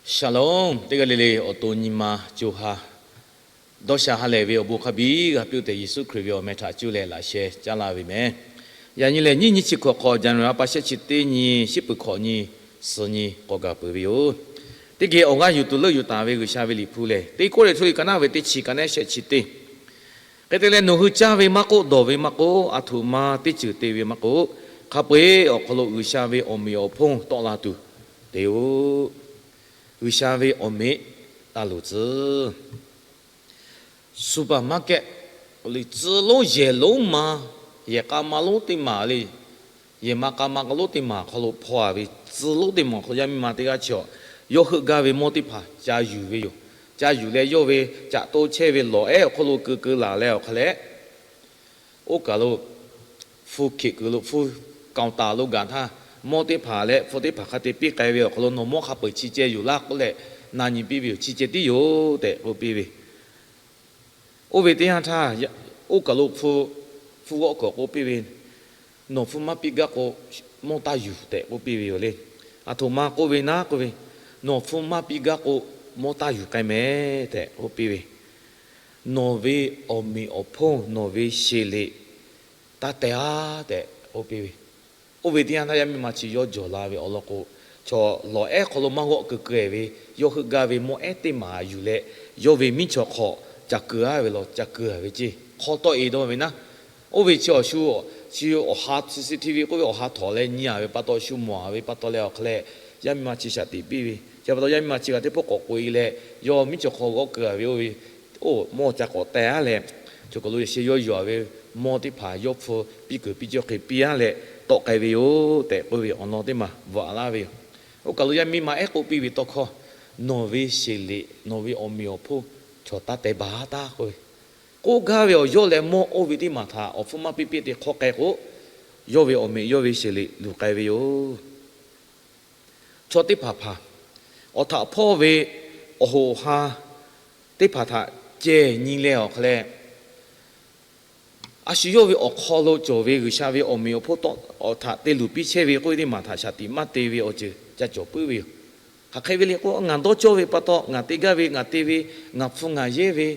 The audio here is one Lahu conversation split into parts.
Shalom, teˇ g'aˇ le le awˬ to nyi ma co ha dawˇ sha ha lehˬ ve awˬ bon hk'a biˇ g'a piˇ-oˆ tehꞈ, Yeˍsuˆ Hkriꞈ ve awˬ meh htaꞈ cuˇ leh laꞈ sheh caˉ laˇ ve meh. Yaꞈ nyi lehˬ, nyiˇ nyi chi hkawꞈ hk'awꞈ, January ha pa shehˆ chi teˇ nyi, shiˉ peuˬ hkawꞈ nyi, suhˍ nyi k'awꞈ gaˬ peuˬ ve yoˬ. Teˇ geh awˬ g'aˇ yuˬ tuˬ leuˆ yuˬ taˍ ve G'uiˬsha ve liꞈ hpu lehˬ, Teˇ Kawˇrenˍhtuˆ liꞈ ka naˉ ve teˇ chi ka naˉ shehˆ chi teˇ, hk'e te leh, nawˬ hui caˇ ve maˇ k'oˆ, dawˬ ve maˇ k'oˆ, aˬ htoꞈ ma teˇ ceuˬ te ve maˇ k'oˆ, hk'a peu-eˬ awˬ hk'aw lo G'uiˬsha ve awˬ meꞈ awˬ hponˇ tawˆ la tuˬ te-oˆ. G'uiˬsha ve awˬ meꞈ taˇ loˍ tcuh. Supermarket, tcuh lonˉ yehˬ lonˉ ma, yehˬ k'a ma lonˉ teˇ maˬ le, yehˬ ma k'a ma k'a lonˉ teˇ maˬ hk'aw lo hpaw-a ve, tcuh lonˉ teˇ maˬ awˬ hk'aw lo yaˇ miˇ ma teˇ g'aˇ chi awˬ yawˇ heuˆ gaˇ ve mawˇ teˇ hpaˍ ca yuˬ ve yoˬ. Ca yuˬ leh yawˇ ve caꞈ to chehˇ ve lawˬ ehˉ awˬ hk'aw lo keu keu laˬ leh awˬ hk'a leh, oˇ kaˬ lo hpu hkeꞈ kuiˬ lo hpu counter lo gaˬ htaˇ, mawˇ teˇ hpaˍ leh hpu teˇ hpaˍ hk'a te piˇ k'ai ve awˬ hk'aw lo nawˬ mawˇ hk'a peu-eˬ chi ceh yoˬ laˇ k'oˆ leh, na nyi piˇ ve yoˬ. Chi ceh tiˉ yoˬ tehꞈ k'oˆ piˇ ve. Oˇ ve teˇ yanˇ htaˇ, oˇ kaˬ lo hpu, hpu g'awˆ kuiˬ k'oˆ piˇ ve, nawˬ hpu maˇ piˇ gaˇ k'o, mawˇ taˇ yuˬ tehꞈ k'oˆ piˇ ve yoˬ le. Aˬ htoꞈ ma k'oˆ ve naˉ k'oˆ ve, nawˬ hpu maˇ piˇ gaˇ k'o, mawˇ taˇ yuˬ k'ai meh tehꞈ k'oˆ piˇ ve, nawˬ ve awˬ meꞈ awˬ hponˇ, nawˬ ve sheˍ liꞈ taˇ teh-a tehꞈ k'oˆ piˇ ve. Oˇ ve teˇ yanˇ htaˇ yaˇ miˇ ma chi yawˇ jawˬ la ve awˬ lawn k'o, chaw lawˬ ehˉ hk'aw lo maˇ g'awˆ keu keu-e ve, yawˇ heuˆ gaˇ ve mawˇ ehˉ teˇ maˬ yuˬ leh, yawˇ ve miˉ chaw hk'aw ca keu-a ve law, ca keu-a ve ceˇ hk'aw tawˆ-e dawˇ ve naˉ. Oˇ ve chi awˬ shu, chi awˬ ha CCTV k'oˆ ve awˬ ha htawꞈ leh nyi-a ve pa taw, shu mawˬ-a ve pa taw leh awˬ hk'a leh, yaˇ miˇ ma chi shaꞈ teꞈ piˇ ve. Chi pa taw yaˇ miˇ ma chi kaꞈ teˇ pawˆ k'awꞈ k'oꞈ-e leh, yawˇ miˉ chaw hk'aw g'awˆ keu-a ve oˇ ve, oˇ mawˇ ca k'awꞈ teh-a leh, chaw kaˬ lo yaꞈ sheh yawˇ yuˬ-a ve mawˇ teˇ hpaˍ yawˇ hpu piˇ kuiˬ piˇ cawˇ hk'e piˇ-a leh tawˆ k'ai ve yoˬ tehꞈ k'oˆ ve awˬ lawn teˇ maˬ bvuhꞈ laˇ ve yoˬ. Oˇ kaˬ lo yaˇ miˇ ma ehˉ k'oˆ piˇ ve tawˇ hkawˇ, nawˬ ve sheˍ liꞈ, nawˬ ve awˬ meꞈ awˬ hponˇ chaw taˇ teh baˬ taˉ k'oˆ ve. K'oˆ gaˇ ve awˬ yawˇ leh mawˇ oˇ ve teˇ maˬ htaꞈ awˬ hpfuhˇ maˇ piˇ piˇ te hk'awˇ k'ai k'o, yawˇ ve awˬ meꞈ yawˇ ve sheˍ liꞈ luˬ k'ai ve yoˬ. Chaw teˇ hpaˍ hpaˍ awˬ htaꞈ hpawˇ ve awˬ hoꞈ awˬ ha teˇ hpaˍ htaꞈ ceh nyi leh awˬ hk'a leh, a shu yawˇ ve awˬ hk'aw lo cawˬ ve G'uiˬsha ve awˬ meꞈ awˬ hponˇ tawˆ awˬ htaꞈ te luˬ piˇ chehˇ ve k'oˆ ve teˇ maˬ htaꞈ shaˍ tiꞈ maˇ te ve awˬ ceuˬ ca cawˬ puiˉ ve yoˬ. Hk'aˬ hk'e ve le k'o, ngaˬ dawˇ cawˇ ve pa taw ngaˬ te gaˇ ve, ngaˬ te ve, ngaˬ hpu ngaˬ yehˇ ve,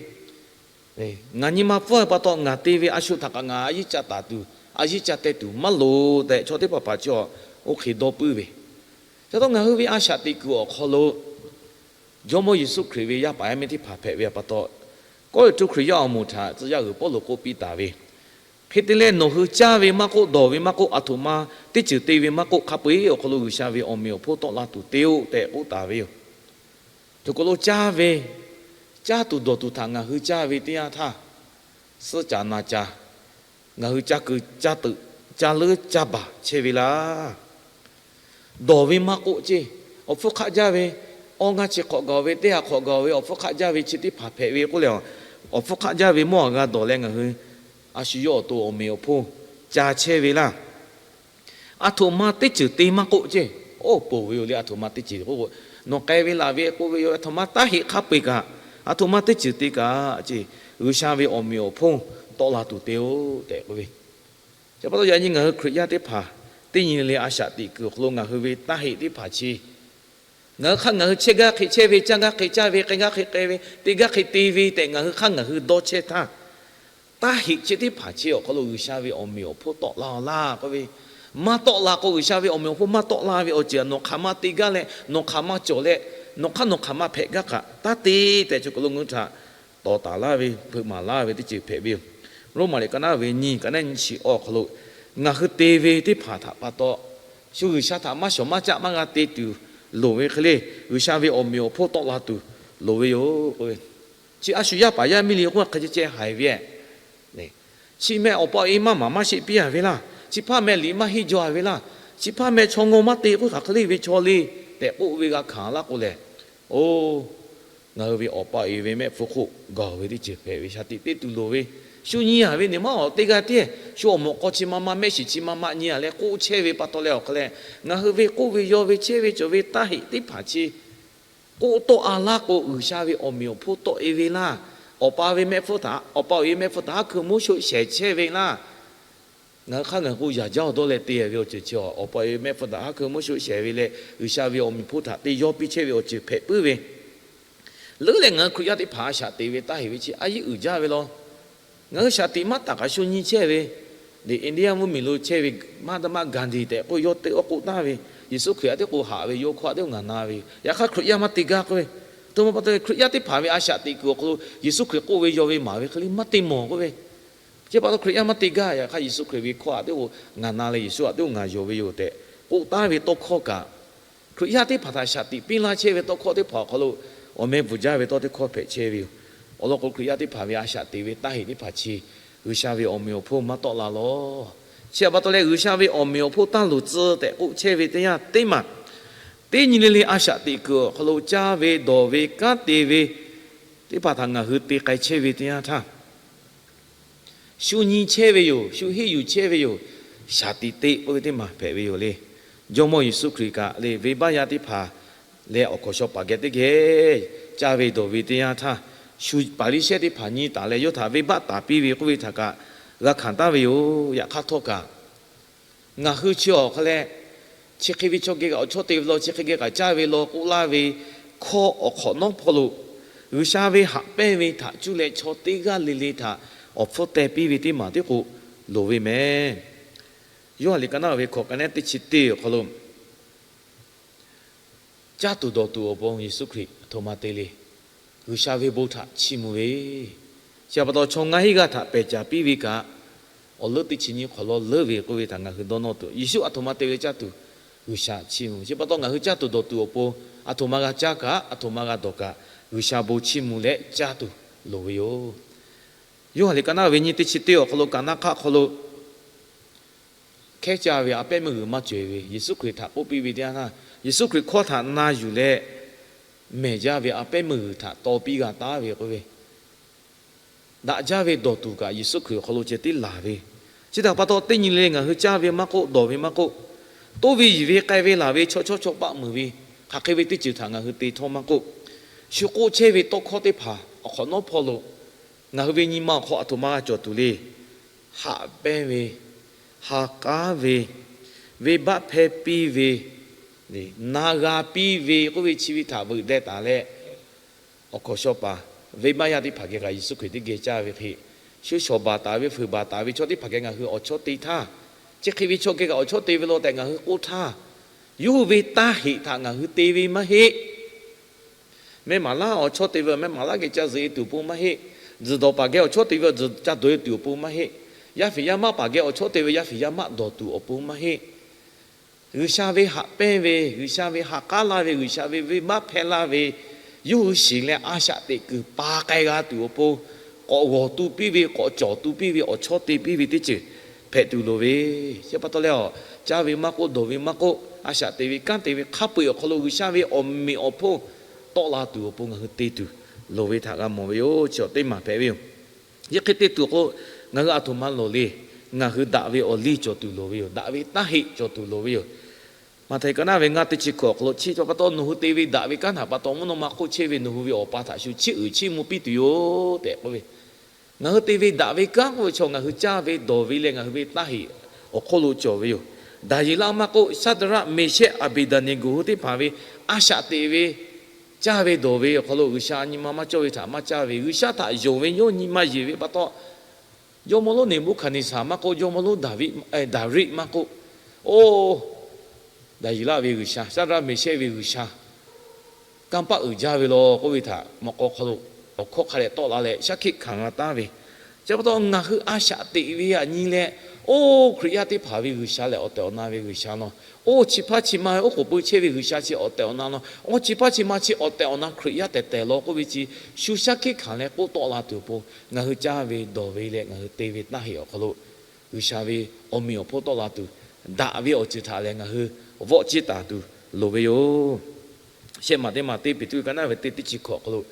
ngaˬ nyi ma pfuhˇ ve pa taw ngaˬ te ve, a shu htaꞈ kaꞈ ngaˬ a yiˉ ca taˍ tuˬ, a yiˉ ca teh tuˬ maˇ loˍ tehꞈ, chaw teˇ hpaˍ hpaˍ chi awˬ oˇ hk'e dawˇ puiˉ ve. Chi pa taw ngaˬ hui ve a shaꞈ teꞈ kuiˬ awˬ hk'aw lo Jawˇmawˇ Yeˍsuˆ Hkriꞈ ve yaˇ paˍ yaˇ miˇ teˇ hpaˍ hpehꞈ ve pa taw, Kawˇrenˍhtuˆ Hkriꞈ yaˇ awˬ moˍ htaꞈ tcuh yaˇ g'uiˬ Pawˇluꞈ k'oˆ piˇ taˍ ve, hk'e te leh nawˬ hui caˇ ve maˇ k'oˆ, dawˬ ve maˇ k'oˆ, aˬ htoꞈ ma teˇ ceuˬ te ve maˇ k'oˆ, hk'a peu-eˬ awˬ hk'aw lo G'uiˬsha ve awˬ meꞈ awˬ hponˇ tawˆ la tuˬ te-oˆ tehꞈ k'oˆ taˍ ve yoˬ. Choˬ kaˬ lo caˇ ve, caˇ tuˬ dawˬ tuˬ htaꞈ ngaˬ hui caˇ ve teˇ yanˇ htaˇ, suhˉ ca na ca, ngaˬ hui caˇ keu caˇ teuꞈ, caˇ leuˉ caˇ baˬ chehˇ ve laˇ. Dawˬ ve maˇ k'oˆ ceˇ, awˬ hpfuhˇ hk'aˆ jaˇ ve, awˇ ngaˇ chi hk'awꞈ gaˬ-oˬ ve, teˇ ha hk'awꞈ gaˬ-oˬ ve awˬ hpfuhˇ hk'aˆ jaˇ ve chi teˇ hpaˍ hpehꞈ ve k'oˆ leh, awˬ hpfuhˇ hk'aˆ jaˇ ve mawˇ aꞈ g'a dawˬ leh ngaˬ hui a shu yawˇ awˬ to awˬ meꞈ awˬ hponˇ ca chehˇ ve laˇ. Aˬ htoꞈ ma teˇ ceuˬ te maˇ k'oˆ ceˇ. Oˇ ponˬ ve yoˬ le, aˬ htoꞈ ma teˇ ceuˬ k'oˆ k'o, nawˬ k'ai ve laˬ ve k'oˆ ve yoˬ, aˬ htoꞈ ma taˇ heꞈ hk'a peu-eˬ kaꞈ, aˬ htoꞈ ma teˇ ceuˬ te kaꞈ ceˇ, G'uiˬsha ve awˬ meꞈ awˬ hponˇ tawˆ la tuˬ te-oˆ tehꞈ k'oˆ ve. Chi pa taw yaꞈ nyi ngaˬ hui Hkriꞈ yaˇ teˇ hpaˍ teˇ nyi le a shaꞈ teꞈ kuiˬ awˬ hk'aw lo ngaˬ hui ve taˇ heꞈ teˇ hpaˍ chi, ngaˬ hui hk'aˇ ngaˬ hui chehˇ gaˇ hk'e chehˇ ve, caˇ gaˇ hk'e caˇ ve, k'ai gaˇ hk'e k'ai ve, te gaˇ hk'e te ve tehꞈ ngaˬ hui hk'aˇ ngaˬ hui dawˇ chehˇ htaˇ, taˇ heꞈ chi teˇ hpaˍ chi awˬ hk'aw lo G'uiˬsha ve awˬ meꞈ awˬ hponˇ tawˆ la-oˬ laˇ k'oˆ ve. Maˇ tawˆ la k'o, G'uiˬsha ve awˬ meꞈ awˬ hponˇ maˇ tawˆ la ve awˬ ceuˬ nawˬ hk'aˬ ma te gaˇ leh, nawˬ hk'aˬ ma cawˬ leh, nawˬ hk'aˇ nawˬ hk'aˬ ma hpehꞈ gaˇ kaꞈ taˇ te tehꞈ, choˬ kaˬ lo ngaˬ hui htaꞈ tawˍ taˍ laˇ ve, hpeuꞈ maˍ laˇ ve teˇ ceuˬ hpehꞈ ve yoˬ. Roˉmaꞈ liꞈ ka naˉ ve nyiˇ, ka naˉ nyiˇ chi awˬ hk'aw lo ngaˬ hui te ve teˇ hpaˍ htaꞈ pa taw, shu G'uiˬsha htaꞈ maˇ shawˍ maˇ caˆ maˇ g'a te tuˬ loˍ ve hk'e le, G'uiˬsha ve awˬ meꞈ awˬ hponˇ tawˆ la tuˬ loˍ ve yoˬ k'oˆ ve. Chi a shu yaˇ paˍ yaˇ miˇ le k'oˆ hk'e ceh ceh haiˬ ve, chi meh awˬ pa awˬ e maˇ maˍ maˇ sheˆ piˇ-a ve laˇ. Chi hpaˇ meh liꞈ maˇ henˇ jaw-a ve laˇ. Chi hpaˇ meh chaw ngaw maˇ te k'oˆ hk'aˬ hk'e le ve chaw le tehꞈ k'oˆ ve g'a hkanˍ laˇ k'o lehˬ, oˇ, ngaˬ hui ve awˬ pa awˬ e ve mehˆ hpfuhˇ hk'oˆ gaˬ ve teˇ ceuˬ hpehꞈ ve, shaˍ tiꞈ te tuˬ loˍ ve. Shu nyi-a ve ne maˇ awˬ teˇ g'aˇ tiˉ, shu awˬ mawꞈ k'aw chi ma ma, mehˆ shiˍ chi ma ma nyi-a leh k'oˆ chehˇ ve pa taw leh awˬ hk'e leh, ngaˬ hui ve k'oˆ ve yaw ve chehˇ ve cawˬ ve taˇ heꞈ teˇ hpaˍ chi k'oˆ tawˆ-a laˇ k'o, G'uiˬsha ve awˬ meꞈ awˬ hponˇ tawˆ-e ve laˇ. Awˬ pa ve mehˆ hpfuhˇ htaꞈ, awˬ pa awˬ e mehˆ hpfuhˇ htaꞈ haˉ hkui mvuhˇ shoˆ shehˍ chehˇ ve laˇ. Ngaˬ hui hk'aˇ ngaˬ hui k'o yaꞈ jaˇ awˬ dawˇ leh te ve awˬ ceuˬ chi awˬ pa e mehˆ hpfuhˇ daꞈ haˉ hkui mvuhˇ shuˆ shehˍ ve leh G'uiˬsha ve awˬ meꞈ awˬ hponˇ htaꞈ te yawˇ piˇ chehˇ ve awˬ ceuˬ hpehꞈ puiˉ ve. Leuˉ leh ngaˬ hui Hkriꞈ yaˇ teˇ hpaˍ a shaꞈ teꞈ ve taˇ heꞈ ve chi a yeˇ uiˍ jaˇ ve law. Ngaˬ hui shaˍ tiꞈ maˇ taˍ kaꞈ shu nyi chehˇ ve, India mvuhˇmiˬ lo chehˇ ve maˇ daˇ maˇ Gandhi tehꞈ k'oˆ yawˇ teˇ g'aˇ k'oˆ taˍ ve, Yeˍsuˆ Hkriꞈ htaꞈ teˇ k'o haꞈ ve, yawˇ hkawˇ htaꞈ teˇ k'o ngaˬ na ve, yaꞈ hk'aˇ Hkriꞈ yaˇ maˇ te gaˇ k'oˆ ve. Aˬ htoꞈ ma pa taw leh Hkriꞈ yaˇ teˇ hpaˍ ve a shaꞈ teꞈ kuiˬ awˬ hk'aw lo Yeˍsuˆ Hkriꞈ k'oˆ ve yaw ve maˍ ve hk'e le maˇ te mawˬ k'oˆ ve. Chi pa taw Hkriꞈ yaˇ maˇ te gaˇ. Yaꞈ hk'aˇ Yeˍsuˆ Hkriꞈ ve hkawˇ htaꞈ teˇ k'o ngaˬ na leh Yeˍsuˆ htaꞈ teˇ k'o ngaˬ yonˍ ve yoˬ tehꞈ k'oˆ taˍ ve tawˇ hkawˇ kaꞈ, Hkriꞈ yaˇ teˇ hpaˍ htaꞈ shaˍ tiꞈ piˇ laˇ chehˇ ve tawˇ hkawˇ teˇ hpaˍ awˬ hk'aw lo awˬ meh bvuhˬ jaˇ ve tawˇ teˇ hkawˇ hpehꞈ chehˇ ve yoˬ. Awˬ lawn k'o, Hkriꞈ yaˇ teˇ hpaˍ ve a shaꞈ teꞈ ve taˇ heꞈ teˇ hpaˍ chi G'uiˬsha ve awˬ meꞈ awˬ hponˇ maˇ tawˆ la lawˬ. Chi htaꞈ pa taw leh G'uiˬsha ve awˬ meꞈ awˬ hponˇ taˇ loˍ tcuh tehꞈ k'oˆ chehˇ ve teˇ yanˇ teˇ maˬ, teˇ nyi le le a shaꞈ teꞈ kuiˬ awˬ hk'aw lo caˇ ve, dawˬ ve, kanˉ te ve teˇ hpaˍ htaꞈ ngaˬ hui te k'ai chehˇ ve teˇ yanˇ htaˇ, shu nyi chehˇ ve yoˬ, shu henˇ yuˬ chehˇ ve yoˬ. Shaˍ tiꞈ te k'oˆ ve teˇ maˬ hpehꞈ ve yoˬ le. Jawˇmawˇ Yeˍsuˆ Hkriꞈ kaꞈ le, venˇbaˆ yaˇ teˇ hpaˍ leh awˬ hkawnˍ shaw paˍ geh teˇ geh caˇ ve dawˬ ve teˇ yanˇ htaˇ, shu Paˍriˍsehˇ teˇ hpaˍ nyi taˍ leh yawˇ htaꞈ venˇbaˆ taˍ piˇ ve k'oˆ ve htaꞈ kaꞈ g'a hkanˍ taˍ ve yoˬ. Yaꞈ hk'aˇ htawˇ kaꞈ, ngaˬ hui chi awˬ hk'a leh chi hk'e ve chaw geh kaꞈ awˬ chawˇ te ve law, chi hk'e geh kaꞈ caˇ ve law k'oˆ laˇ ve hkawˇ awˬ hk'awꞈ nawˉ hpawˇ lo G'uiˬsha ve haꞈ pehnˇ ve htaꞈ cuˇ leh chaw teˇ g'aˇ le le htaꞈ awˬ hpfuhˇ teh piˇ ve teˇ maˬ teˇ k'o loˍ ve meh. Yoˇhanˬ liꞈ ka naˉ ve hkawꞈ ka nehˉ teˇ chi teˇ awˬ hk'aw lo, caˇ tuˬ dawˬ tuˬ awˬ pon Yeˍsuˆ Hkriꞈ aˬ htoꞈ ma te le. G'uiˬsha ve bon htaꞈ chiˇ mvuh ve, chi pa taw chaw ngaˇ hinˉ g'aˇ htaꞈ pehˬ caˍ piˇ ve kaꞈ, awˬ leuˉ teˇ chi nyi hk'awꞈ lawˇ leuˉ ve k'oˆ ve htaꞈ ngaˬ hui dawˇ nawˇ tuˬ, Yeˍsuˆ aˬ htoꞈ ma te leh caˇ tuˬ G'uiˬsha chiˇ mvuh. Chi pa taw ngaˬ hui caˇ tuˬ dawˬ tuˬ awˬ pon aˬ htoꞈ ma g'a caˇ kaꞈ, aˬ htoꞈ ma g'a dawˬ kaꞈ, G'uiˬsha bon chiˇ mvuh leh caˇ tuˬ loˍ ve yoˬ. Yoˇhanˬ liꞈ ka naˉ ve nyi teˇ chi teˇ awˬ hk'aw lo, ka naˉ hk'aˆ hk'aw lo hkehˉ caˇ ve a pehˉ meuˇ g'uiˬ maˇ cawˬ ve Yeˍsuˆ Hkriꞈ htaꞈ k'oˆ piˇ ve teˇ yanˇ htaˇ, Yeˍsuˆ Hkriꞈ hkawˇ htaꞈ na yuˬ leh mehˬ jaˇ ve a pehˉ meuˇ g'uiˬ htaꞈ taw piˇ g'a taˍ ve k'oˆ ve, daꞈ jaˇ ve dawˬ tuˬ kaꞈ Yeˍsuˆ Hkriꞈ awˬ hk'aw lo ceh tiˉ laˬ ve. Chi htaꞈ pa taw teˇ nyi le ngaˬ hui caˇ ve maˇ k'oˆ, dawˬ ve maˇ k'oˆ, toˇ ve yiˬ ve k'ai ve laˬ ve chaw chawˇ chaw paˆ meuˍ ve, hk'aˬ hk'e ve teˇ ceuˬ htaꞈ ngaˬ hui te htawˇ maˇ k'oˆ, shu k'oˆ chehˇ ve tawˇ hkawˇ teˇ hpaˍ awˬ hk'awꞈ nawˉ hpawˇ lo ngaˬ hui ve nyi ma awˬ hk'aw aˬ htoꞈ ma g'a cawˬ tuˬ le. Haꞈ pehnˇ ve, ha k'aˉ ve, venˇbaˆ hpehˇ piˇ ve, na g'a piˇ ve k'oˆ ve chi ve htaꞈ veuꞈ deh taˍ leh, awˬ hkawnˍ shaw paˍ venˇbaˆ yaˇ teˇ hpaˍ geh kaꞈ Yeˍsuˆ Hkriꞈ teˇ geh caˇ ve hk'e, shu shawˍ baˬ taˍ ve, fuiˍ baˬ taˍ ve chaw teˇ hpaˍ geh ngaˬ hui awˬ chawˇ te htaˇ, chi hk'e ve chaw geh kaꞈ awˬ chawˇ te ve law tehꞈ ngaˬ hui k'oˆ htaˇ, yawˇ hui ve taˇ heꞈ htaꞈ ngaˬ hui te ve maˇ heˆ. Meh maˍ laˇ awˬ chawˇ te ve meh maˍ laˇ geh ca zuhꞈ e tuˬ awˬ pon maˇ heˆ. Tzuhˬ dawˬ paˍ geh awˬ chawˇ te ve tzuhˬ ca dawˬ e tuˬ awˬ pon maˇ heˆ. Yaˇ fiˍ yaˇ maˆ paˍ geh awˬ chawˇ te ve yaˇ fiˍ yaˇ maˆ dawˬ tuˬ awˬ pon maˇ heˆ. G'uiˬsha ve haꞈ pehnˇ ve, G'uiˬsha ve ha k'aˉ laˇ ve, G'uiˬsha ve venˇbaˆ hpehˇ laˇ ve, yawˇ hui shiˍ leh a shaꞈ teꞈ kuiˬ pa k'ai g'a tuˬ awˬ pon, k'awꞈ g'awˬ tu piˇ ve, k'awꞈ cawˬ tu piˇ ve, awˬ chawˇ te piˇ ve teˇ ceuˬ hpehꞈ tuˬ loˍ ve. Chi pa taw leh, caˇ ve maˇ k'oˆ, dawˬ ve maˇ k'oˆ, a shaꞈ teꞈ ve kanˉ te ve hk'a peu-eˬ awˬ hk'aw lo G'uiˬsha ve awˬ meꞈ awˬ hponˇ tawˆ la tuˬ awˬ pon ngaˬ hui te tuˬ loˍ ve htaꞈ g'a mawˬ ve yoˬ. Chi awˬ teˇ maˬ hpehꞈ ve yoˬ. Chi hk'e te tuˬ k'o, ngaˬ hui aˬ htoꞈ ma lawˬ le. Ngaˬ hui daꞈ ve awˬ liˇ cawˬ tuˬ loˍ ve yoˬ. Daꞈ ve taˇ heˆ cawˬ tuˬ loˍ ve yoˬ. Maꞈhtehˍ ka naˉ ve ngaˇ teˇ chi hkawꞈ awˬ hk'aw lo chi pa taw nawˬ hui te ve daꞈ ve kanˉ htaꞈ pa taw mvuhˇ naw ma hk'oˆ chehˇ ve nawˬ hui ve Awˬ pa htaꞈ shu chiˇ uiˍ chiˇ mvuh piˇ tuˬ yoˬ tehꞈ k'oˆ ve. Ngaˬ hui te ve daꞈ ve kanˉ k'oˆ ve chaw ngaˬ hui caˇ ve dawˬ ve leh ngaˬ hui ve taˇ heˆ awˬ hk'oˆ lo cawˬ ve yoˬ. Daˍyeˍlaˆ maˇ k'oˆ, Saˍdraˆ, Meˍshehˆ, Aˍbeˍdaˍneˍgoˍ hui teˇ hpaˍ ve a shaꞈ teꞈ ve, caˇ ve dawˬ ve awˬ hk'aw lo G'uiˬsha nyi ma maˇ cawˇ ve htaꞈ maˇ caˇ ve, G'uiˬsha htaꞈ yonˍ ve yawˇ nyi ma yeˬ ve pa taw, jawˇmawˇ lonˉ Neˍbuˆhkaˍneˍsaˍ maˇ k'oˆ, jawˇmawˇ lonˉ Daˍriˆ maˇ k'oˆ, oˇ, Daˍyeˍlaˆ ve G'uiˬsha, Saˍdraˆ, Meˍshehˆ ve G'uiˬsha kanˇ paˆ uiˍ jaˇ ve law k'oˆ ve htaꞈ mawꞈ k'aw hk'aw lo awˬ hkawˇ hk'a dehꞈ tawˆ la leh shaˉ hkiˆ hkanˍ g'a taˍ ve. Chi pa taw ngaˬ hui a shaꞈ teꞈ ve htaꞈ nyi leh, oˇ Hkriꞈ yaˇ teˇ hpaˍ ve G'uiˬsha lehˬ awˬ tehˬ awˬ na ve G'uiˬsha law. Oˇ chi hpaˇ chi ma ve oˉ k'oˍ pui chehˇ ve G'uiˬsha chi awˬ tehˬ awˬ na law. Oˇ chi hpaˇ chi ma chi awˬ tehˬ awˬ na Hkriꞈ yaˇ tehˬ tehˬ law k'oˆ ve chi shu shaˉ hkiˆ hkanˍ leh k'oˆ tawˆ la tuˬ awˬ pon, ngaˬ hui caˇ ve dawˬ ve leh ngaˬ hui te ve taˇ heˆ awˬ hk'aw lo G'uiˬsha ve awˬ meꞈ awˬ hponˇ tawˆ la tuˬ, daꞈ ve awˬ ceuˬ htaꞈ lehˬ ngaˬ hui vawˆ ciˇ taˍ tuˬ loˍ ve yoˬ. Shehˆ maˬ teˇ maˬ teˇ Peˍtruˆ ka naˉ ve teˇ teˇ chi hkawꞈ awˬ hk'aw lo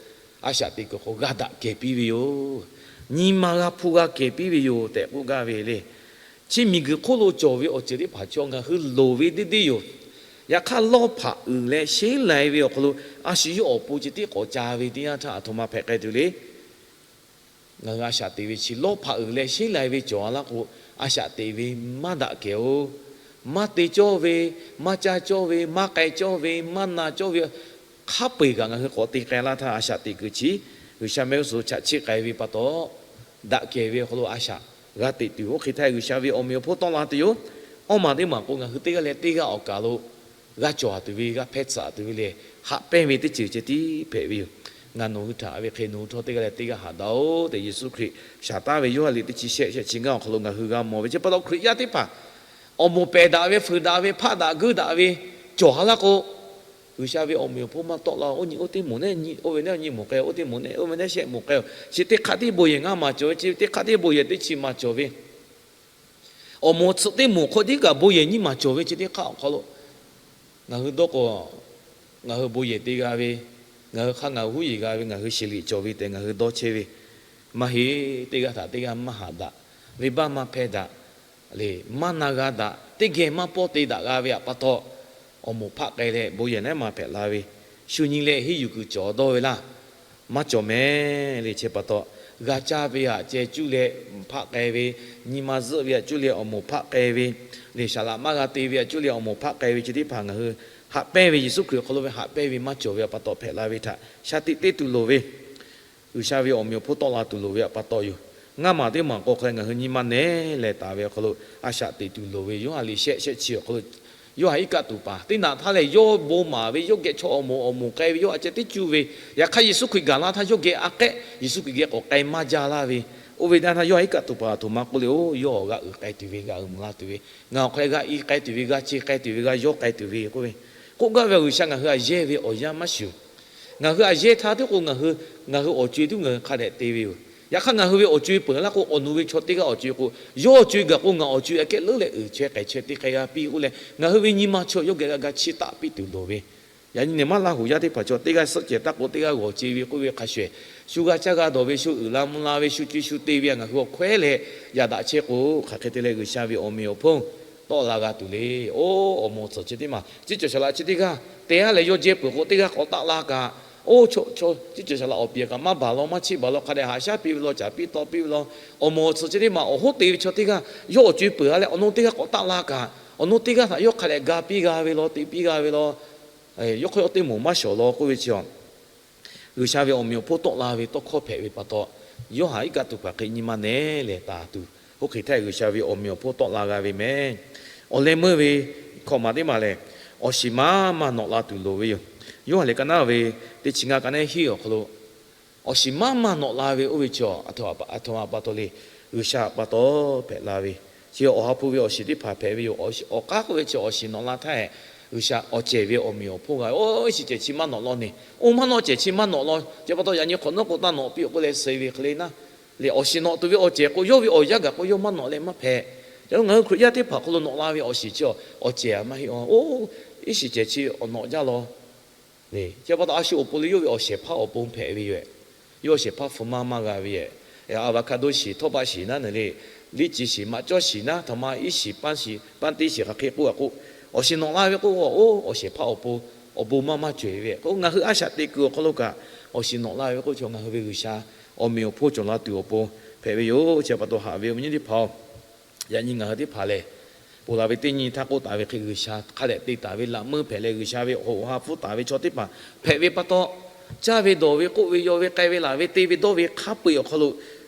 a shaꞈ teꞈ kuiˬ hk'aw g'a daꞈ kehˬ piˇ ve yoˬ. Nyi ma g'a hpu g'a kehˬ piˇ ve yoˬ tehꞈ k'oˆ gaˇ ve le. Chi miˬguiˬ hk'oˆ lo cawˬ ve awˬ ceuˬ teˇ hpaˍ chaw ngaˬ hui loˍ ve deˇ deˇ yoˬ. Yaꞈ hk'aˇ, lawˇ hpaꞈ uiˍ leh sheˉ lai ve awˬ hk'aw lo a shu yawˇ awˬ pon ceh tiˉ k'awꞈ ca ve teˇ yanˇ htaˇ aˬ htoꞈ ma hpehꞈ k'ai tuˬ le. Ngaˬ hui a shaꞈ teꞈ ve chi lawˇ hpaꞈ uiˍ leh sheˉ lai ve cawˬ a laˇ k'o, a shaꞈ teꞈ ve maˇ daꞈ kehˬ-oˬ. Maˇ te cawˇ ve, maˇ caˇ cawˇ ve, maˇ k'ai cawˇ ve, maˇ na cawˇ ve, hk'a peu-eˬ kaꞈ ngaˬ hui k'awꞈ te k'ai laˇ htaˇ a shaꞈ teꞈ kuiˬ chi, G'uiˬsha mehˆ g'uˇ suhˍ chaꞈ chiˆ k'ai ve pa taw, daꞈ kehˬ ve awˬ hk'aw lo a shaꞈ g'a teꞈ tuˬ, oˇ hk'e htaˇ G'uiˬsha ve awˬ meꞈ awˬ hponˇ tawˆ la tuˬ yoˬ. Awˇ maˬ teˇ maˬ k'o, ngaˬ hui teˇ g'aˇ leh teˇ g'aˇ awˬ kaˬ lo g'a cawˬ tuˬ ve, g'a hpehˇ tcuh tuˬ ve lehˬ, haꞈ pehnˇ ve teˇ ceuˬ ceh tiˉ hpehꞈ ve yoˬ. Ngaˬ nawˬ hui htaꞈ ve hk'e nawˬ hui htawˇ teˇ g'aˇ leh teˇ g'aˇ haꞈ daꞈ-oˬ tehꞈ, Yeˍsuˆ Hkriꞈ shaˍ taˉ ve Yoˇhanˬ liꞈ teˇ chi shehˆ, shehˆ chi ngaˇ awˬ hk'aw lo ngaˬ hui g'a mawˬ ve chi pa taw, Hkriꞈ yaˇ teˇ hpaˍ awˬ moˍ pehˬ daꞈ ve, fuiˍ daꞈ ve, hpaˆ daꞈ guiˇ daꞈ ve cawˬ ha laˇ k'o, G'uiˬsha ve awˬ meꞈ awˬ hponˇ maˇ tawˆ la. Oˇ nyi oˇ teˇ moˍ neˉ, oˇ ve neˉ nyi moˍ k'ai, oˇ teˇ moˍ neˉ, oˇ ve neˉ shehˆ moˍ k'ai-oˬ. Chi teˇ hk'aˆ tiˉ bon yehˬ ngaˇ maˬ cawˬ ve, chi teˇ hk'aˆ tiˉ bon yehˬ teˇ chi maˬ cawˬ ve, awˬ moˍ awˬ tsuhꞈ teˇ moˍ hk'oˆ tiˉ kaꞈ bon yehˬ nyiˇ maˬ cawˬ ve, chi teˇ hk'aˆ awˬ hk'aw lo ngaˬ hui dawˇ k'o, ngaˬ hui bon yehˬ te g'a ve, ngaˬ hui hk'a ngaˬ hui huˉ yeˬ g'a ve, ngaˬ hui shiˍ liꞈ cawˬ ve tehꞈ ngaˬ hui dawˇ chehˇ ve maˇ heˆ. Teˇ g'aˇ htaꞈ teˇ g'aˇ maˇ haꞈ daꞈ, venˇbaˆ maˇ hpehˇ daꞈ, leh maˇ na g'a daꞈ, teˇ geh maˇ pawˇ te daꞈ g'a ve pa taw, awˬ moˍ hpaˆ k'ai leh bon yehˬ naˉ maˬ hpehꞈ la ve, shu nyi leh henˇ yuˬ kuiˬ cawˬ dawˇ ve laˇ. Maˇ cawˬ mehˍ le. Chi pa taw, g'a caˇ ve htaꞈ ceh cuˇ leh hpaˆ k'ai ve, nyi ma zuhˆ ve htaꞈ cuˇ leh awˬ moˍ hpaˆ k'ai ve, leh saˍ laꞈ maˇ g'a te ve htaꞈ cuˇ leh awˬ moˍ hpaˆ k'ai ve chi teˇ hpaˍ ngaˬ hui haꞈ pehnˇ ve, Yeˍsuˆ Hkriꞈ awˬ hk'aw lo ve haꞈ pehnˇ ve maˇ cawˬ ve pa taw hpehꞈ la ve htaꞈ shaˍ tiꞈ te tuˬ loˍ ve, G'uiˬsha ve awˬ meꞈ awˬ hponˇ tawˆ la tuˬ loˍ ve pa taw yoˬ. Ngaˇ maˬ teˇ maˬ k'o hk'e leh ngaˬ hui nyi ma nehˉ leh taˍ ve awˬ hk'aw lo a shaꞈ teꞈ tuˬ loˍ ve, Yoˇhanˬ liꞈ shehˆ, shehˆ chi awˬ hk'aw lo, Yoˇhanˬ iˉ kaˆ tuˬ paˍ teˇ naꞈ htaˇ lehˬ, yawˇ bon maˍ ve, yawˇ geh chaw awˬ moˍ awˬ moˍ k'ai ve, yawˇ a ceh teˇ cuˇ ve, yaꞈ hk'aˇ Yeˍsuˆ Hkriꞈ gaˬ la htaˇ yawˇ geh a k'ehˆ Yeˍsuˆ Hkriꞈ geh k'awꞈ k'ai maˇ jaˇ laˇ ve, oˇ ve daˇ htaˇ Yoˇhanˬ iˉ kaˆ tuˬ paˍ a htoꞈ ma k'oˆ le, Oˇ, yawˇ awˬ g'aˇ uiˍ k'ai tuˬ ve, g'a uiˍ mvuh la tuˬ ve, ngaˬ awˬ hk'aw leh g'a i k'ai tuˬ ve, g'a ce k'ai tuˬ ve, g'a yawˇ k'ai tuˬ ve k'oˆ ve, k'oˆ gaˇ ve G'uiˬsha ngaˬ hui a yehˇ ve awˬ yanˇ maˇ shuˍ. Ngaˬ hui a yehˇ htaˇ tiˉ k'o, ngaˬ hui awˬ co-e tuˉ ngaˬ hui hk'a dehꞈ te ve yoˬ. Yaꞈ hk'aˇ ngaˬ hui ve awˬ co-e peuˬ laˇ k'o, awˬ nu ve chaw teˇ g'aˇ awˬ co-e k'o, yawˇ awˬ co-e gaˬ k'o, ngaˬ awˬ co-e aꞈ kehˉ leuˉ leh uiˍ chehˇ k'ai chehˇ teˇ k'ai g'a piˇ k'oˆ leh, ngaˬ hui ve nyi ma chaw yawˇ geh g'a ga chiˇ taˆ piˇ tuˬ loˍ ve, yaꞈ nyi nehˬ maˇ Laˇ huˍ yaˇ teˇ hpaˍ chaw teˇ g'aˇ suhˆ cehˬ taˇ k'o, teˇ g'aˇ g'awˬ ce ve k'oˆ ve hk'a shuˍ, shu g'a caˇ g'a dawˬ ve, shu uiˍ la mvuh la ve, shu co shu te ve htaꞈ ngaˬ hui awˬ hkawehˉ leh yaꞈ daꞈ chehˇ k'o, hk'aˬ hk'e te leh G'uiˬsha ve awˬ meꞈ awˬ hponˇ tawˆ la g'a tuˬ le. Oˇ, awˬ moˍ awˬ tsuhꞈ chi teˇ maˬ, chi cawˬ shaˍ laꞈ chi teˇ g'aˇ te-a leh yawˇ jehˇ peuˬ k'o, teˇ g'aˇ k'awꞈ taˆ la kaꞈ, oˇ, chi cawˬ shaˍ laꞈ awˬ piˍ kaꞈ maˇ baˬ law, maˇ chiˆ baˬ law, hk'a dehꞈ haꞈ shaˉ piˇ ve law, caˍ piˇ tawˆ piˇ ve law. Awˬ moˍ awˬ tsuhꞈ chi teˇ maˬ awˬ hoˉ te ve chaw teˇ g'aˇ yawˇ awˬ co-e peuˬ-a leh awˬ nu teˇ g'aˇ k'awꞈ taˆ la kaꞈ, awˬ nu teˇ g'aˇ htaꞈ yawˇ hk'a dehꞈ ga piˇ g'a ve law, te piˇ g'a ve law. Yawˇ hk'aw yawˇ teˇ moˍ maˇ shawˍ law k'oˆ ve chi a G'uiˬsha ve awˬ meꞈ awˬ hponˇ tawˆ la ve tawˇ hkawˇ hpehꞈ ve pa taw, Yoˇhanˬ iˉ kaˆ tuˬ paˍ hk'e nyi ma nehˉ leh taˍ tuˬ, oˇ hk'e htaˇ G'uiˬsha ve awˬ meꞈ awˬ hponˇ tawˆ la g'a ve meh. Awˬ leh meuˇ ve hkawꞈ maˬ teˇ maˬ lehˬ, awˬ shiˍ maˇ maˇ nawꞈ la tuˬ loˍ ve yoˬ. Yoˇhanˬ lehˬ ka naˉ ve teˇ chi ngaˇ ka naˉ hiˉ awˬ hk'aw lo, awˬ shiˍ maˇ maˇ nawꞈ la ve oˇ ve chi a htoꞈ ma pa taw le, G'uiˬsha pa taw hpehꞈ la ve, chi awˬ ha hpu ve awˬ shiˍ teˇ hpaˍ hpehꞈ ve yoˬ. Awˬ k'aˉ k'oˆ ve chi awˬ shiˍ nawꞈ la htaˇ, G'uiˬsha awˬ cehˬ ve awˬ meꞈ awˬ hponˇ g'a ve, Oˇ, iˉ shiˍ cehˬ chi maˇ nawꞈ law ne. Oˇ, maˇ nawꞈ cehˬ chi maˇ nawꞈ law. Chi pa taw yaꞈ nyi hk'awꞈ nawˉ k'o taˇ nawꞈ piˇ-oˬ k'oˆ leh suh ve hk'e le naˉ, lehˬ awˬ shiˍ nawꞈ tuˬ ve awˬ cehˬ k'o, yawˇ ve awˬ yanˇ gaˬ k'o yawˇ maˇ nawꞈ leh maˇ hpehꞈ. Ca lo ngaˬ hui Hkriꞈ yaˇ teˇ hpaˍ hk'aw lo nawꞈ la ve awˬ shiˍ chi, awˬ cehˬ maˇ heˆ-oˬ. Oˇ, iˉ shiˍ cehˬ chi awˬ nawꞈ jaˇ law. Chi pa taw a shu awˬ pon le, yawˇ ve awˬ shehˍ hpaˇ awˬ pon hpehꞈ ve yoˬ. Yawˇ shehˍ hpaˇ hpu maˇ maˇ g'a ve yoˬ. Aˍvaˍkaˍdoˆ shiˍ, htawˇ baˆ shiˍ naˉ ne le, liˇ ci shiˍ, maꞈ cawˇ shiˍ naˉ, htaꞈ ma iˉ shiˍ, paˇ shiˍ, paˇ teˇ shiˍ hk'aˬ hk'e k'oˆ a k'o, awˬ shiˍ nawꞈ la ve k'o, oˇ, awˬ shehˍ hpaˇ awˬ pon, awˬ bon maˇ maˇ cawˬ-e ve k'o, ngaˬ hui a shaꞈ teꞈ kuiˬ awˬ hk'aw lo kaꞈ, awˬ shiˍ nawꞈ la ve k'o, chaw ngaˬ hui ve G'uiˬsha awˬ meꞈ awˬ hponˇ cawˬ la tuˬ awˬ pon hpehꞈ ve yoˬ. Chi pa taw haꞈ ve awˬ viˉ awˬ nyi teˇ hpaˍ-oˬ, yaꞈ nyi ngaˬ hui teˇ hpaˍ lehˬ, ponˬ la ve teˇ nyi htaˇ k'oˆ taˍ ve hk'e, G'uiˬsha hk'a dehꞈ te taˍ ve laꞈ meuˇ hpehꞈ leh, G'uiˬsha ve awˬ ha hpu taˍ ve chaw teˇ hpaˍ hpehꞈ ve pa taw, caˇ ve dawˬ ve, k'oˆ ve, yaw ve, k'ai ve, laˬ ve, te ve, dawˇ ve hk'a peu-eˬ awˬ hk'aw lo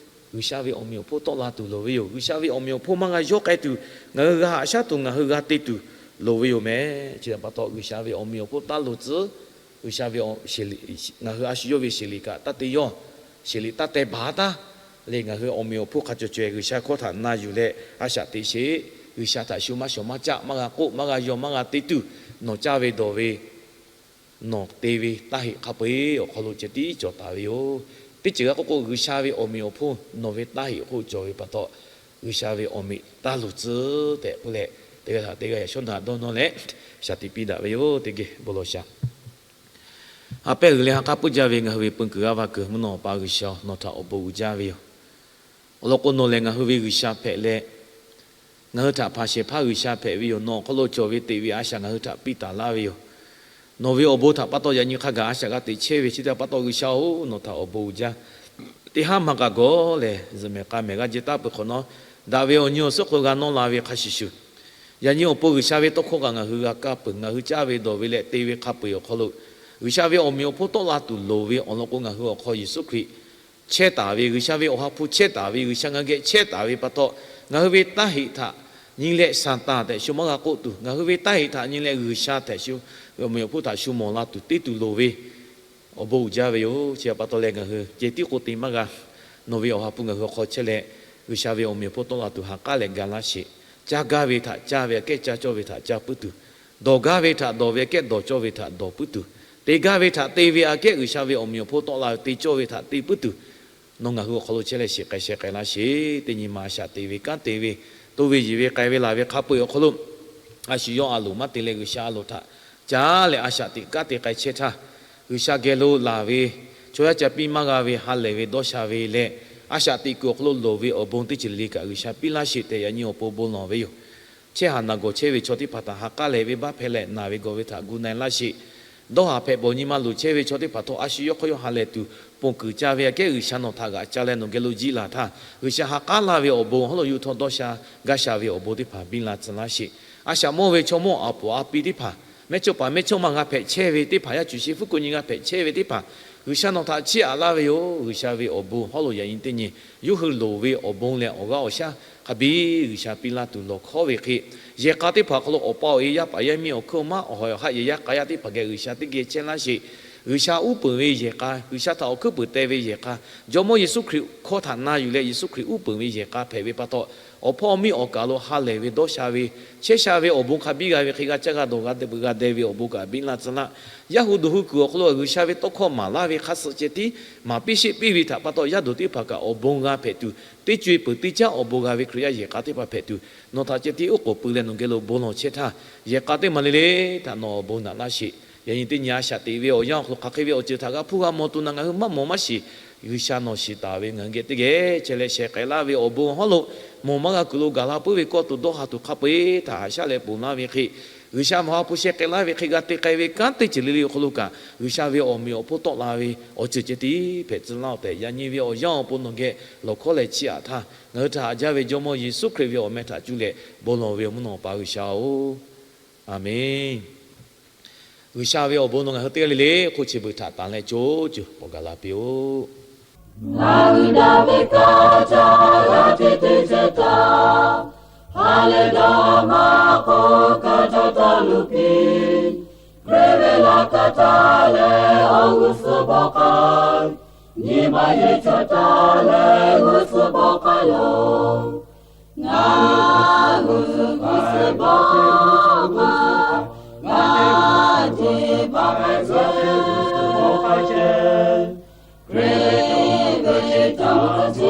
G'uiˬsha ve awˬ meꞈ awˬ hponˇ tawˆ la tuˬ loˍ ve yoˬ. G'uiˬsha ve awˬ meꞈ awˬ hponˇ maˇ g'a yawˇ k'ai tuˬ, ngaˬ hui g'a haꞈ shaˉ tuˬ, ngaˬ hui g'a te tuˬ loˍ ve yoˬ meh. Chi pa taw G'uiˬsha ve awˬ meꞈ awˬ hponˇ taˇ luˬ tcuhˉ. G'uiˬsha ve, ngaˬ hui a shu yawˇ ve shiˍ liꞈ kaꞈ taˇ te yawˇ, shiˍ liꞈ taˇ teh baˬ taˇ leh, ngaˬ hui awˬ meꞈ awˬ hponˇ hk'a cawˬ caweh G'uiˬsha hkawˇ htaꞈ na yuˬ leh a shaꞈ teꞈ sheˍ. G'uiˬsha htaꞈ shu maˇ shawˍ maˇ caˆ, maˇ g'a k'oˆ, maˇ g'a yaw, maˇ g'a te tuˬ, nawˬ caˇ ve dawˬ ve, nawˬ te ve taˇ heꞈ hk'a peu-eˬ awˬ hk'aw lo ceh tiˉ cawˬ taˍ ve yoˬ. Teˇ ceuˬ g'a k'oˆ k'o, G'uiˬsha ve awˬ meꞈ awˬ hponˇ nawˬ ve taˇ heꞈ hk'oˆ cawˬ ve pa taw, G'uiˬsha ve awˬ meꞈ taˇ luˬ tcuhˉ tehꞈ k'oˆ leh, teˇ g'aˇ htaꞈ teˇ g'aˇ yaꞈ shawˉ naꞈ dawˇ nawˇ leh shaˍ tiꞈ piˇ daꞈ ve yoˬ. Teˇ geh bon lawˬ shaˍ. Ha pehˇ g'uiˬ leh ha k'aˉ puiˉ jaˇ ve ngaˬ hui ve peu kuiˬ g'aˇ va kuiˬ mvuhˇ naw pa G'uiˬsha, nawˬ htaꞈ awˬ bon uiˍ jaˇ ve yoˬ. Awˬ lawn k'o, nawˬ lehˬ ngaˬ hui ve G'uiˬsha hpehꞈ leh, ngaˬ hui htaꞈ hpanˍ shehˍ hpaˇ G'uiˬsha hpehꞈ ve yoˬ. Nawˬ awˬ hk'aw lo cawˬ ve teꞈ ve a shaꞈ ngaˬ hui htaꞈ piˇ taˍ laˇ ve yoˬ. Nawˬ ve awˬ bon htaꞈ pa taw yaꞈ nyi hk'a gaˬ a shaꞈ g'a teꞈ chehˇ ve chi htaꞈ pa taw, G'uiˬsha-oˬ, nawˬ htaꞈ awˬ bon uiˍ jaˇ. Teˇ haˉ maˇ k'a gawˬ lehˬ, zuhꞈ mehˍ k'a mehˍ g'a jehˇ taˉ peuˬ hk'awꞈ nawˉ, Daꞈ ve awˬ nyi awˬ suhˉ hk'aw lo g'a nawˇ la ve hk'a shuˍ shuˍ, yaꞈ nyi awˬ pon G'uiˬsha ve tawˇ hkawˇ kaꞈ ngaˬ hui g'a kaˇ peuˬ, ngaˬ hui caˇ ve dawˬ ve leh te ve hk'a peu-eˬ awˬ hk'aw lo, G'uiˬsha ve awˬ meꞈ awˬ hponˇ tawˆ la tuˬ loˍ ve awˬ lawn k'o, ngaˬ hui awˬ hk'aw Yeˍsuˆ Hkriꞈ chehˇ taˍ ve, G'uiˬsha ve Awˬ ha hpu chehˇ taˍ ve, G'uiˬsha ngaˬ hui geh chehˇ taˍ ve pa taw, ngaˬ hui ve taˇ heꞈ htaꞈ nyi leh Saˍtanˍ tehꞈ shu maˇ g'a k'oˆ tuˬ, ngaˬ hui ve taˇ heꞈ htaꞈ nyi leh G'uiˬsha tehꞈ shu, awˬ meꞈ awˬ hponˇ htaꞈ shu mawˬ la tuˬ te tuˬ loˍ ve awˬ bon uiˍ jaˇ ve yoˬ. Chi pa taw leh ngaˬ hui ceh tiˉ k'o te maˇ g'a. Nawˬ ve Awˬ ha hpu ngaˬ hui awˬ hk'aw chehˇ leh, G'uiˬsha ve awˬ meꞈ awˬ hponˇ tawˆ la tuˬ ha k'aˉ leh ga laˇ sheˍ. Caˇ gaˇ ve htaꞈ caˇ ve aꞈ kehˉ caˇ cawˇ ve htaꞈ caˇ puiˉ tuˬ, dawˬ gaˇ ve htaꞈ dawˬ ve aꞈ kehˉ dawˬ cawˇ ve htaꞈ dawˬ puiˉ tuˬ, te gaˇ ve htaꞈ te ve aꞈ kehˉ G'uiˬsha ve awˬ meꞈ awˬ hponˇ tawˆ la ve te cawˇ ve htaꞈ te puiˉ tuˬ, nawˬ ngaˬ hui awˬ hk'aw lo chehˇ leh shiˍ k'ai sheh k'ai laˇ sheˍ. Teˇ nyi ma a shaꞈ teꞈ ve kanˉ te ve, to ve yiˬ ve k'ai ve laˬ ve hk'a peu-eˬ awˬ hk'aw lo, a shu yawˇ a loˍ maˇ te leh G'uiˬsha a loˍ htaꞈ caˇ leh a shaꞈ teꞈ kanˉ te k'ai chehˇ htaˇ, G'uiˬsha geh lo laˬ ve chaw yaˇ ca piˇ maˇ g'a ve ha lehˬ ve dawˇ sha ve leh, a shaꞈ teꞈ kuiˬ awˬ hk'aw lo loˍ ve awˬ bon teˇ ceuˬ le le kaꞈ G'uiˬsha piˇ laˇ sheˍ tehꞈ yaꞈ nyi awˬ pon bon lawˬ ve yoˬ. Chehˇ haˍ naˬ gawˬ chehˇ ve chaw teˇ hpaˍ htaꞈ ha k'aˉ leh venˇbaˆ hpehˇ leh naˬ ve gawˬ ve htaꞈ gu na-e laˇ sheˍ. Dawˇ haˍ hpehꞈ bawˬ nyi ma loˍ chehˇ ve chaw teˇ hpaˍ htawˇ a shu yawˇ hk'aw yawˇ ha lehˬ tuˬ ponˬ kuiˬ ca ve aꞈ kehˉ G'uiˬsha nawˬ htaꞈ g'aꞈ ca leh nawˬ geh lo jiˇ laˬ htaˇ, G'uiˬsha ha k'aˉ laˇ ve awˬ bon hawˉ lo yuˬ htawˇ dawˇ sha gaˇ sha ve awˬ bon teˇ hpaˍ biˇ la tcuh laˇ sheˍ. A shaꞈ mawˇ ve chaw mawˇ aˬ poˍ a pi teˇ hpaˍ, mehˇchawˇ paˍ mehˇchawˇma g'a hpehꞈ chehˇ ve teˇ hpaˍ, yaˇ cuˬ shi fuˉ kuˆ nyi g'a hpehꞈ chehˇ ve teˇ hpaˍ, G'uiˬsha nawˬ htaꞈ chiˇ aꞈ laˇ ve yoˬ. G'uiˬsha ve awˬ bon hawˉ lo yaꞈ nyi teˇ nyi yawˇ hui loˍ ve awˬ bon leh awˬ g'aˇ awˬ shaˉ hk'a biˇ G'uiˬsha piˇ laˇ tuˬ lawˬ hkawˉ ve hk'e, yehˬ k'a teˇ hpaˍ awˬ hk'aw lo awˬ pa awˬ e yaˇ paˍ yaˇ miˇ awˬ hkuiˉ awˬ maˉ awˬ hawˍ awˬ haˆ yehˬ yaˇ k'a yaˇ teˇ hpaˍ geh G'uiˬsha teˇ geh chehˇ laˇ sheˍ. G'uiˬsha uˉ peunˍ ve yehˬ k'a, G'uiˬsha htaꞈ awˬ hkuiˉ puiˍ teh ve yehˬ k'a, Jawˇmawˇ Yeˍsuˆ Hkriꞈ hkawˇ htaꞈ na yuˬ leh Yeˍsuˆ Hkriꞈ uˉ peunˍ ve yehˬ k'a hpehꞈ ve pa taw, awˬ hpawˇ awˬ miˇ awˬ kaˬ lo ha lehˬ ve dawˇ sha ve, chehˇ sha ve awˬ bon hk'a biˇ g'a ve hk'e g'a caˇ g'a dawˬ g'a deh peuˬ g'a deh ve awˬ bon kaꞈ biˇ laˇ tcuh laˇ. Yaˇ hu duˬ hu kuiˬ awˬ hk'aw lo G'uiˬsha ve tawˇ hkawˇ maˍ laˇ ve hk'a suh ceh tiˉ maˍ piˇ sheˆ piˇ ve htaꞈ pa taw, yaˇ duˬ teˇ hpaˍ kaꞈ awˬ bon g'a hpehꞈ tuˬ, teˇ co e peuˬ teˇ caˉ awˬ bon g'a ve Hkriꞈ yaˇ yehˬ k'a teˇ hpaˍ hpehꞈ tuˬ, nawˬ htaꞈ ceh tiˉ oˉ k'oˍ pui leh nawˬ geh lo bon lawˬ chehˇ htaˇ, yehˬ k'a teˇ maˬ le le htaꞈ nawˬ awˬ bon naꞈ laˇ sheˍ. Yaꞈ nyi teˇ nyi a shaꞈ teꞈ ve awˬ yanˇ awˬ hk'aw lo hk'aˬ hk'e ve awˬ ceuˬ htaꞈ g'a hpuˇ g'a mawˬ tuˬ naꞈ ngaˬ hui maˇ mawˬ maˇ shiˍ. G'uiˬsha nawˬ shiˍ taˍ ve ngaˬ hui geh teˇ geh chehˇ leh sheh k'ai laˇ ve awˬ bon hawˉ lo, mawˬ maˇ g'a kuiˬ lo gaˬ la puiˉ ve kawˇ tuˬ dawˇ ha tuˬ hk'a peu-eˬ htaꞈ haꞈ shaˉ leh ponˬ laˇ ve hk'e, G'uiˬsha awˬ ha hpu sheh k'ai laˇ ve hk'e g'a te k'ai ve kanˉ teˇ ceuˬ le le awˬ hk'aw lo kaꞈ, G'uiˬsha ve awˬ meꞈ awˬ hponˇ tawˆ la ve awˬ ceuˬ ceh tiˉ hpehꞈ tcuh laˇ-oˬ tehꞈ, yaꞈ nyi ve awˬ yanˇ awˬ pon nawˬ geh lawˬ hkawˉ leh chiˇ aꞈ htaˇ, ngaˬ hui htaꞈ haꞈ jaˇ ve Jawˇmawˇ Yeˍsuˆ Hkriꞈ ve awˬ meh htaꞈ cuˇ leh bon lawˬ ve awˬ mvuhˇ naw Awˬ pa G'uiˬsha-oˬ, Aˍmenˇ. G'uiˬsha ve awˬ bon nawˬ ngaˬ hui teˇ g'aˇ le le hk'oˆ chi beuꞈ htaꞈ tanˍ leh co cuˬ k'awꞈ gaˬ la piˇ-oˆ. Ngaˬ hui daꞈ ve kaˇ caˇ g'a te te ceh taˇ, ha lehˬ dawˇ maˇ k'oˆ kaˇ caˇ taˇ luˬ piˇ. Hkriꞈ ve laꞈ ka taˇ leh awˬ g'uˇ suhˍ bawˆ k'ai, nyi ma yehˬ chaw taˇ leh g'uˇ suhˍ bawˆ k'ai loˬ. Ngaˬ g'uˇ suhˍ g'uˇ suhˍ bawˆ k'ai, ngaˬ tiꞈ bawˆ k'ai chehˇ, bawˆ k'ai chehˇ. Hkriꞈ ve chaw chi taˇ chi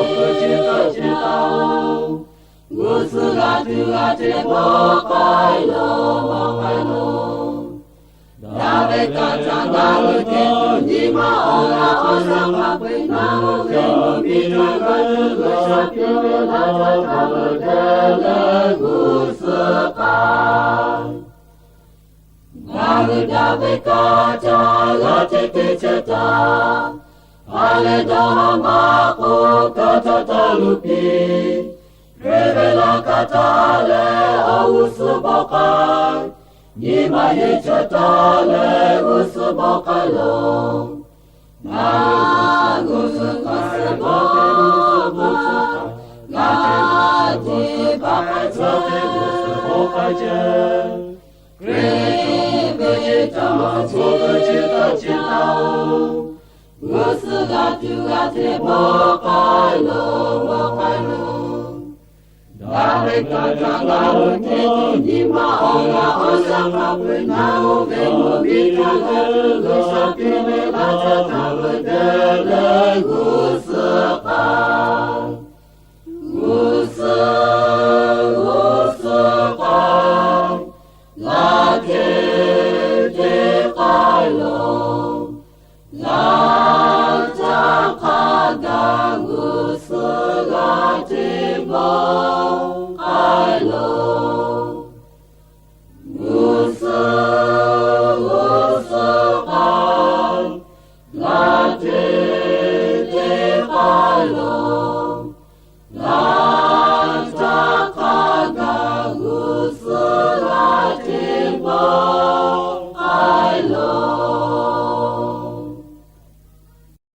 taˇ-oˬ, g'uˇ suhˍ g'a tuˬ g'a te bawˆ k'ai loˬ, bawˆ k'ai loˬ. Daꞈ ve kaˇ caˇ g'a luˬ te tuˬ nyi ma awˬ g'aˇ awˬ shaˉ hk'a peu-eˬ na g'oˇ ve mvuhˇmiˬ htaꞈ g'a tuˬ G'uiˬsha piˇ ve laˇ caˇ htaꞈ g'a te leh g'uˇ suhˍ k'ai. Ngaˬ hui daꞈ ve kaˇ caˇ g'a te te ceh taˇ, ha lehˬ dawˇ maˇ k'oˆ kaˇ caˇ taˇ luˬ piˇ. Hkriꞈ ve laꞈ ka taˇ leh awˬ g'uˇ suhˍ bawˆ k'ai, nyi ma yehˬ chaw taˇ leh g'uˇ suhˍ bawˆ k'ai loˬ. Ngaˬ g'uˇ suhˍ g'uˇ suhˍ bawˆ k'ai, g'a tiꞈ bawˆ k'ai chehˇ, g'uˇ suhˍ bawˆ k'ai chehˇ. Hkriꞈ ve chaw chi taˇ chi taˇ-oˬ, g'uˇ suhˍ g'a tuˬ g'a te bawˆ k'ai loˬ, bawˆ k'ai loˬ. Daꞈ ve kaˇ caˇ g'a luˬ te tuˬ nyi ma awˬ g'aˇ awˬ shaˉ hk'a peu-eˬ na g'oˇ ve mvuhˇmiˬ htaꞈ g'a tuˬ G'uiˬsha piˇ ve laˇ caˇ htaꞈ g'a te leh g'uˇ suhˍ k'ai. G'uˇ suhˍ